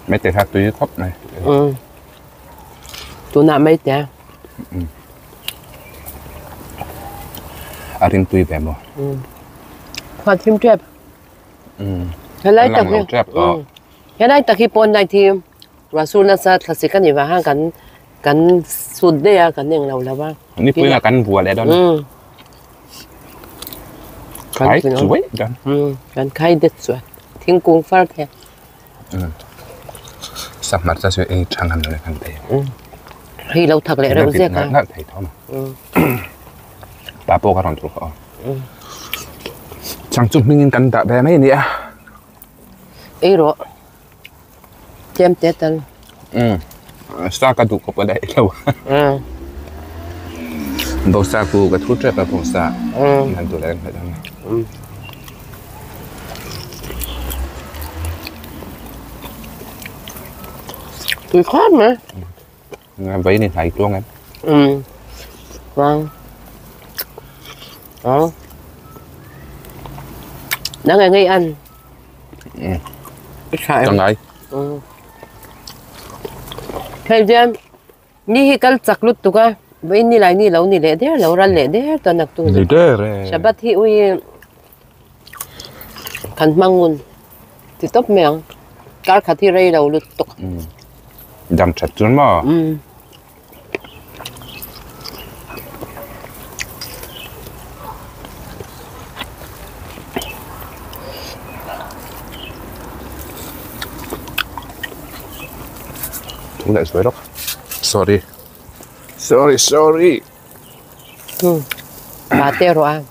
Mai te kha tui khawp mai. Um. Tunah mai te. Um. A rim tui ve maw? Um. Khuat thim tep. Um. Helai tak hi. Um. Helai tak hi pawn lai thi Rasul nasa thlasik ani vang khan kan kan sut daih a kan englo lo a. Nipui ah kan bua leh dawn. Um. Khai chuai dawn. Um. Kan khai det chuai. Thingkung far the. Um. Sap hmarcha chu ei tha ngam lo le kan thei. Um. Hei lo thak leh reuh zek a. Nalh thei tho ma. Um. Ta pawh ka rawn tur kha aw. Um. Chang chu hmingin kan dah ve mai a ni a. Ei rawh. Tlem te tal. Um. Sa ka duh khawp a daih lo. Um. Bawngsa ku ka thu tep a bawngsa. Um. Nan duh leh kan hmet ang. Um. Tui khawp mai. Vei ni hnai tluang em. Um. Vâng. Đó. Đã ngày ngay ăn. Ừ. Cái Chẳng ai. Ừ. Thầy Jim, ni hi kal chak lut tuka, vai ni lai ni lo ni leh der lo ral leh der ta nak tu. Ni der e. Shabbat hi ui kan mangun ti top meng kar khat hi rei lo lut tuk. Dam that chuan maw? Um. Thu leh suai lawk. Sorry. Sorry, sorry. Um. Ba te rawh a.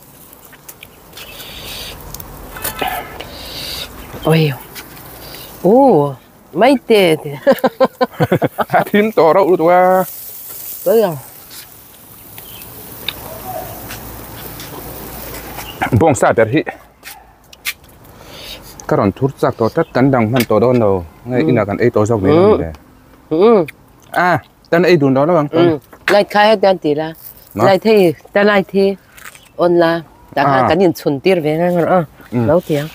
Oi. Ooh. Mai te te. A thim tawh reuh lutuk a. Tới rồi. Bawngsa ber hi ka rawn thur chak tawh tlat kan dang hman tawh dawn lo nge inah kan ei tawh zawk mai dawn le. A tan ei dun dawn lo ang. Light khai het hian ti la. Light hei ta light hi on la tah khan kan inchhun tir ve ngang rawh a lo ti ang.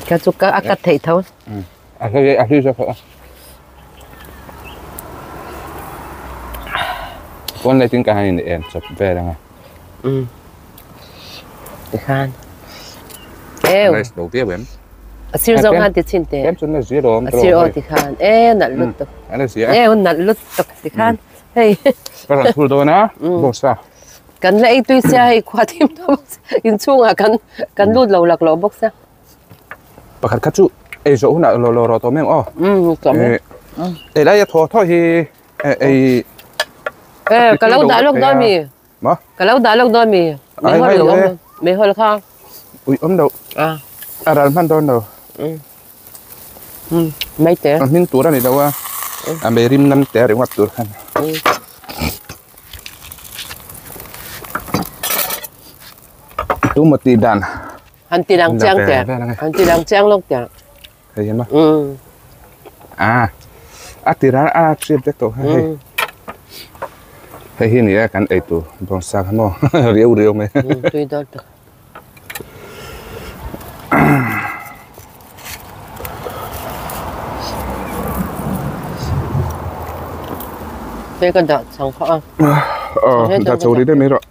Ka chu ka a cut theih tho. A hlui a hlui zawk a. Pawn light in ka han in en chawp vel ang a. Tikhan. Ew. Nice lo viau em. A sir zawk khan ti chhin teh. Tlem chuan a zia lo awm A sir aw ti khan e nalh lutuk. A la zia e. E nalh lutuk ti khan hei. Ka rawn thul dawn a bawngsa. Kan la ei tui sia hei khua thim ta bawk sia inchhungah kan kan lut lo lak lo bawk sia. Pakhat kha chu ei zawh hunah lo lo rawh tawh mai ang aw. Tawh mai. Ei lai a thaw thaw hi ei. E ka lo dah lawk dawn mi. Ma? Ka lo dah lawk dawn mi? Ai ngai lo e. Meihawl kha. Ui awm lo. Ah. A ral hman dawn lo. Um. Mai te. A hming tur a ni lo a. A mei rim nam te ringawt tur khan. Tu maw tih dan. Han ti lang chiang te. Han ti lang chiang lawk te. Hei hi maw? A a ti ral a chip vek tawh hei. Hei hi ni a kan ei tur bawngsa kha maw riau riau mai. Tui dawn tak. Hei ka dah chang kha a. Aw dah chho rih deuh mai rawh.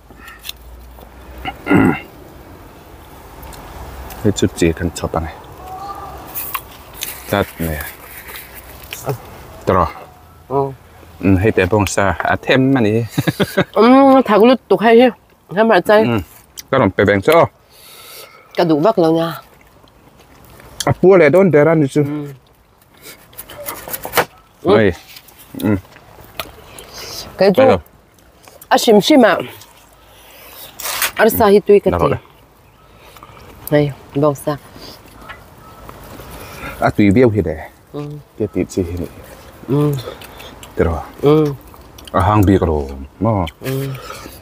Hei chu chi kan chhawp ang e tlat mai a tawrh umm hei teh bawng sa a them a ni umm thak lut tuk hei hi hemah chai ka rawn pe veng che aw ka duh vak lo nia a pua leh dawn der a ni chu hei umm kei chu A hrim hrim ah arsa hi tui ka ti. Hei bawngsa. A tui viau hi le. Ke tih chi hi ni. Tiraw. A hang bik alo maw.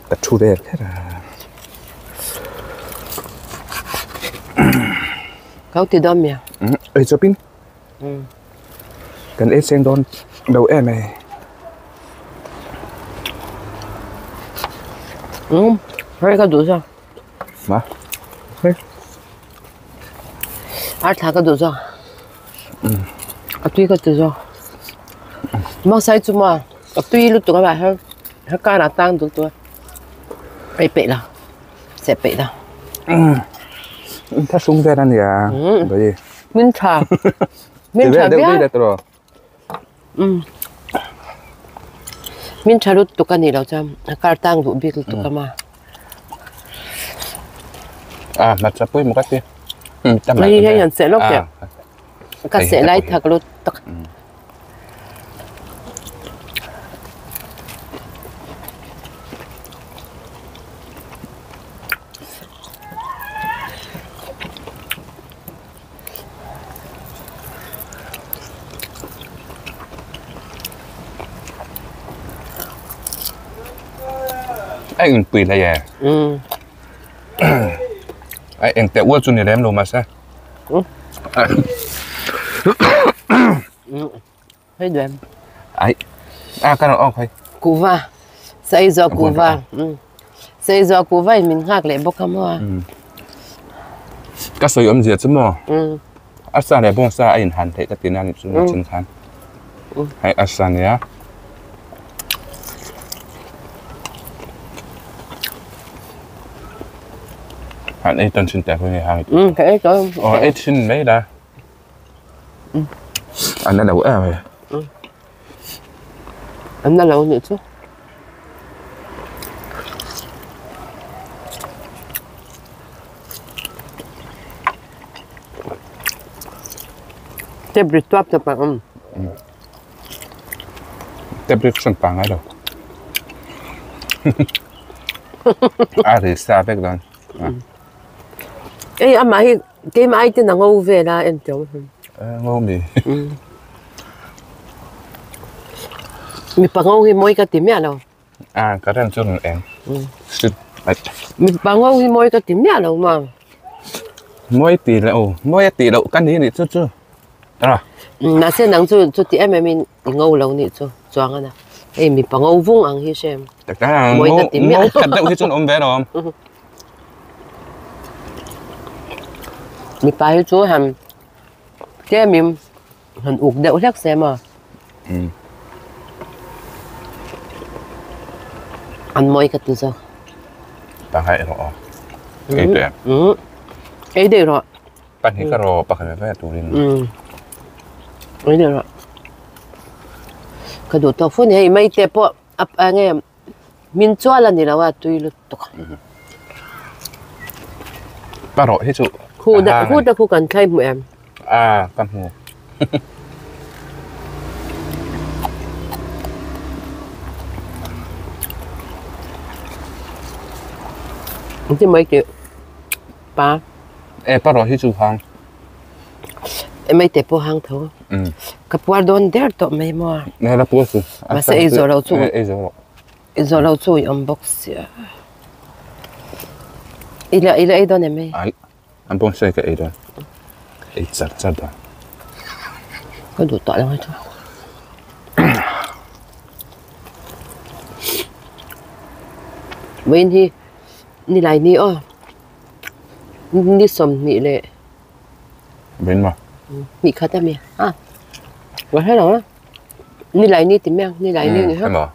Ka thu vel kher a. Kau ti dawn mia. Ei chawpin. Kan ei cheng dawn lo em e. Um, hei ka duh zawk. Ma? Hei. Ar thla ka duh zawk. A tui ka ti zawk. Mangsai chu maw a tui lutuk a mah hian he karah tang dul tur ei peih lo seh peih lo. Tha sung vel a nia. Min tha. Min tha viau. Min tha lutuk a nih loh chuan a kar tang duh bik lutuk a ma. A hmarcha pawimawh ka ti. Hei hei han seh lawk teh. Ka seh lai thak lutuk. A inpui hlei e. A eng teh ual chu ni lem lo mahse. Hei duem. Ai. A ka rawn awk hei. Kuva. Saizua kuva. Saizua kuva in min nghak leh bawk a maw a. Ka sawi awmzia chu maw. A sa leh bawng sa a inhan theih ka ti na ni chu chin khan. Hei a sa nia. Han ei tawn thin teh khawi nge hang i ti. Ka ei tawn. Aw ei thin mai la. An la lo em e. An la lo nih chu. Tep ri tuap tep ang um. Tep ri hran pa ngai lo. A ri sa vek dawn. Ei amah hi Keimah ai ten a ngo vel a en tawh ang. Ngo mi. Mipa ngo hi mawi ka ti miah lo. A ka rem chu rawn eng. Mipa ngo hi mawi ka ti miah lo ma. Mawi ti lo, mawi a ti loh ka ni nih chu chu. Tara. Mahse nang chu chuti em em in i ngo lo nih chu chuang ana. Hei mipa ngo vung ang hi hrem. Tak tak Mawi ka ti miah lo. Ngo khat deuh hi chuan awm ve alawm. Mipa hi chu han tlem in han uk deuh hlek se maw. An mawi ka ti zawk. Pangai erawh aw. Ei teh. Ei daih rawh. Pahnih ka rawh pakhat ve turin. Um. Ui ni rawh. Ka duh tawk fu ni hei mai te pawh a enge min chual a ni lo a tui lutuk. Pa rawh hi chu Khu da khu da khu kan thlai hmu em? A ka hmu. Ti mai ti pa. E pa rawh hi chu hang. E mai te pawh hang tho. Ka puar dawn der tawh mai maw. Ne la puar su. Mahse ei zawh lo chu. Ei zawh lo. Ei zawh lo chu i awm bawk sia. I la i la ei dawn em ei? Ai. An pawng sawi ka ei dawn. Ei char char dawn. Ka duh tawh lo chu. Vawiin hi nilai ni aw. Ni sawmhnih leh Vawiin maw? Hnih khat a mi a. Ka hre lo a. Nilai ni ti mai ang nilai ni ni ha. Emaw.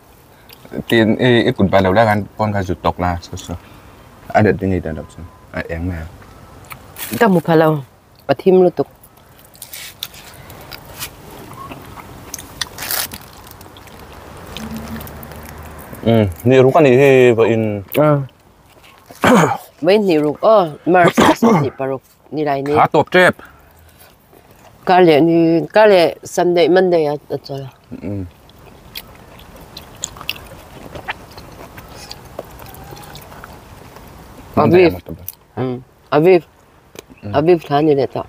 Tin i i kut bai lo lai khan pawn kha zut tawk la so so. A let ding i dan lo chu a eng mai ang. Ka hmu pha lo a thim lutuk. Um ni ruk a nih hi vawiin. Vawiin hnih ruk aw March 26 nilai ni. Thla tawp tep. Kar leh ni kar leh Sunday Monday a chawl a. Aviv. Aviv. Aviv thla ni leh tawh.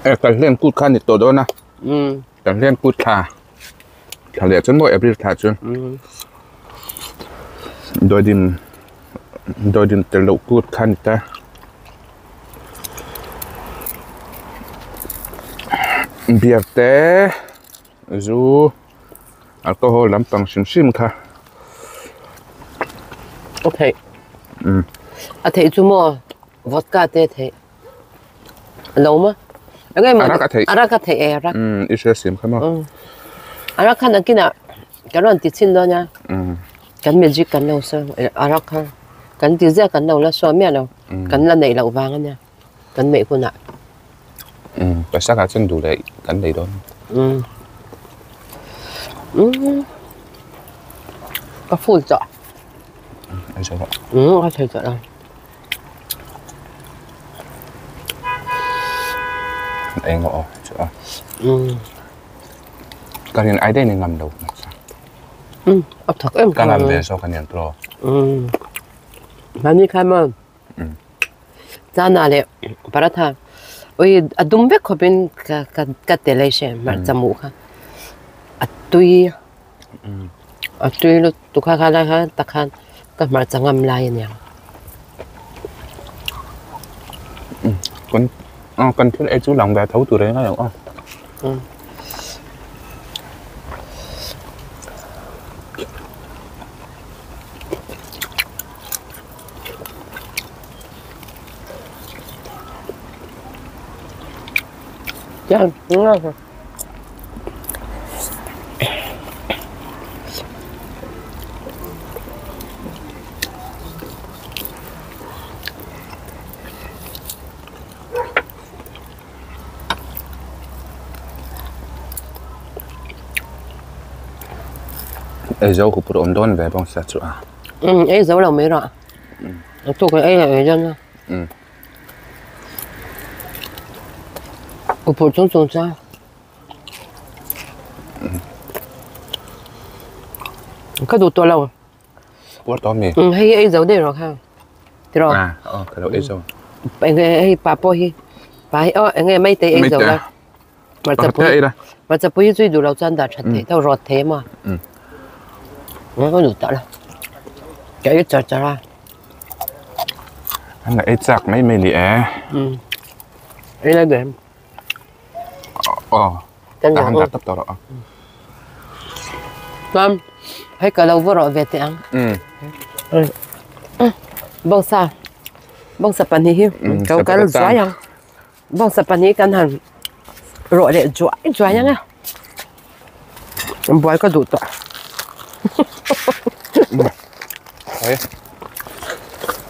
E kal hlen kut kha ni tawh dawn a. Kal hlen kut thla. Thla leh chuan maw April thla chuan. Dawidim dawidim tel loh kut kha ni ta. Beer te zu alcohol lampang hrim hrim kha. A theih. A theih chu maw vodka te a theih. Lo maw? Eng emaw Arak a theih. Arak a theih e arak. Umm i hria sim kha maw. Umm arak khan nakinah kan rawn ti chhin dawn a. Umm. Kan magic kan lo sawi arak kha kan ti ziah kan lo la sawi miah lo. Kan la neih loh vang a nia kan neih hunah. Umm paisa kah chuan duh leh kan nei dawn. Umm umm ka full tawh. Umm a zo tawh. Umm a thei tawh lo. Eng aw chu a. Ka rin ai daih ni ngam lo. A thak em Ka ngam ve zawk aniang tawh. Mahni kha maw chana leh paratha ui a dum vek khawpin ka ka ka tel a i hre hmarcha muh kha a tui a tui lutuk kha kha lai kha tak khan ka hmarcha ngam lai aniang. Kan kan thil ei chu lang ve tho tur reng a lo a. Ei zo khu pur awm dawn ve bawng sa chu a. Ei zo lo mai rawh. A tuk ei leh ei dawn a. Khu pur chung chung chuan. Ka duh tawh lo. Puar tawh mi? Hei ei zo daih rawh kha. Tiraw? À, ờ, ka lo ei zo. Enge hei pa pawh hi pa hi aw enge mai te ei zo la. Hmarcha pui hmarcha pui hi chu i duh lo chuan dah that theih tho rawt thei emaw. Ka duh tawh lo. Ka ei char char a. An la ei chak mai mai ni e. Ei lai duh em? Aw. Kan han dah tawp tawh rawh a. Chuan hei ka lo va rawh ve teh ang. Bawngsa bawngsa pahnih hi ka kal zuai ang. Bawngsa pahnih kan han rawh leh zuai zuai ang a. Buai ka duh tawh.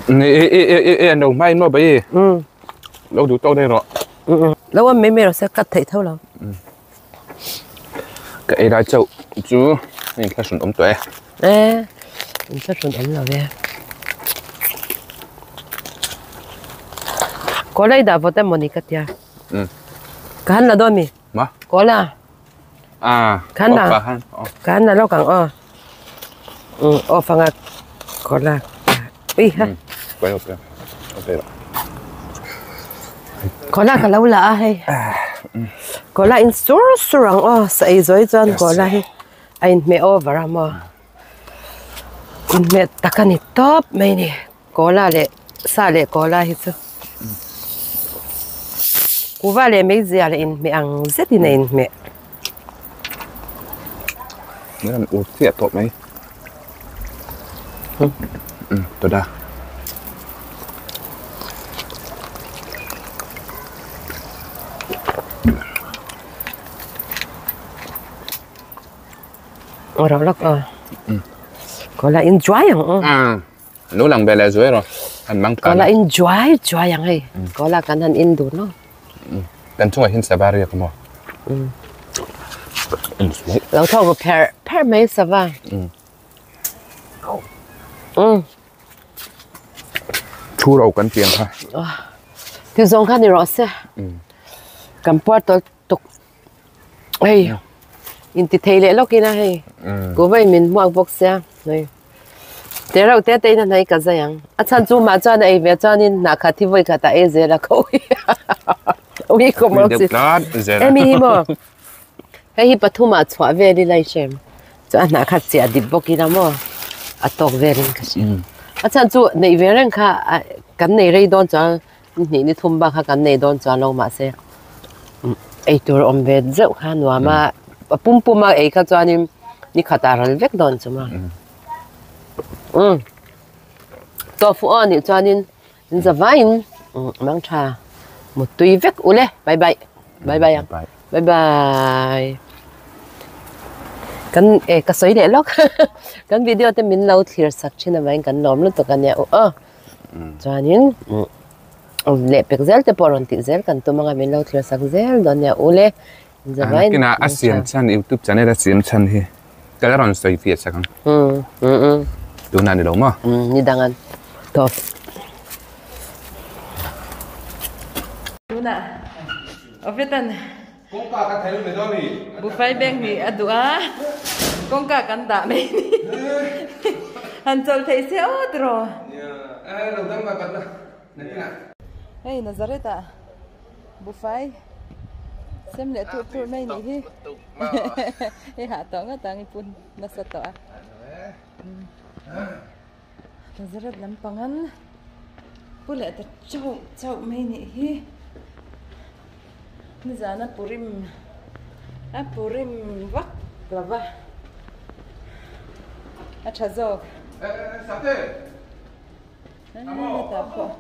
Ni i i i i an lo hmain maw bai lo duh tawk daih rawh. Lo awm mai mai rawh se cut theih tho lo. Ka ei lai chauh chu a inthlahrun awm tawh e. E inthlahrun awm lo e. Kawla i dah vawt emaw ni ka tia. Ka han la dawn mi? Ma? Kawla. Ah, Ka han la. Ka han. Ka han la lawk ang aw. Off anga kawla. Ui ha. Pai off la. Kawla ka lo la a hei. Kawla in sur sur ang aw. Sa ei zawi chuan kawla hi a inhmeh over a maw. Inhmeh tak a ni tawp mai ni. Kawla leh sa leh kawla hi chu. Kuva leh meizia leh inhmeh ang zetin a inhmeh. An ur chiah tawh mai. Tawh da. Aw rawh lawk aw. Kawla in chuai ang aw. Lo lang ve leh zuai rawh. An mang tan. Kawla in chuai chuai ang hei. Kawla kan han in dun lo. Kan chungah hian sava riak a maw? Lo thawk ru pherh pherh mai sava. Thu ro kan pian kha. Thil zawng kha ni rawh se. Kan puar tawlh tuk. Hei inti thei leh lawk ila hei kuhva in min hmuak bawk sia hei te reuh te te in a hnai ka zai ang a chhan chu mah chuan a ei ve chuan in hnah khat hi vawi khat ah ei zel a ko ui kawm rawk si emi hi maw hei hi pathum ah chhuah vel ila i hrem chu a hnah khat chiah dip bawk ila maw a tawk vel in ka hria a chhan chu neih ve reng kha kan nei rei dawn chuan Ni hnih ni thum bak kha kan nei dawn chuan lo mahse ei tur awm ve zeuh kha nuam a, a pum pum a ei kha chuanin ni khat ah ral vek dawn chu ma. Umm tofu aw nih chuanin in za vaiin mang tha muttui vek ule bye bye bye bye ang bye bye kan e ka sawi leh lawk kan video te min lo thlir sak thin avangin kan lawm lutuk ania u aw. Chuanin lehpek zel te pawh rawn tih zel kan tum anga min lo thlir sak zel dawn nia u le. Zavain Kina a siam chhan YouTube channel a siam chhan hi ka la rawn sawi fiah sak ang. Tunah ni lo maw? Ni dang an tawp. Tunah Ovetan Kawngka ka thei mai dawn a ni. Buffet beng hi a duh a, kawngka kan dah mai a ni. Han chawlh theih se aw tiraw. Nia, e lo dang mai bat la, nakinah. Hei Nazareth ah buffet sem leh tur tur mai nih hi. Hei hah tawh ngawt ang i pun nasa tawh a. Nazareth lampang an pu leh ta chauh chauh mai nih hi. Nizan a purim a purim vak lo va a tha zawk. Hetah pawh.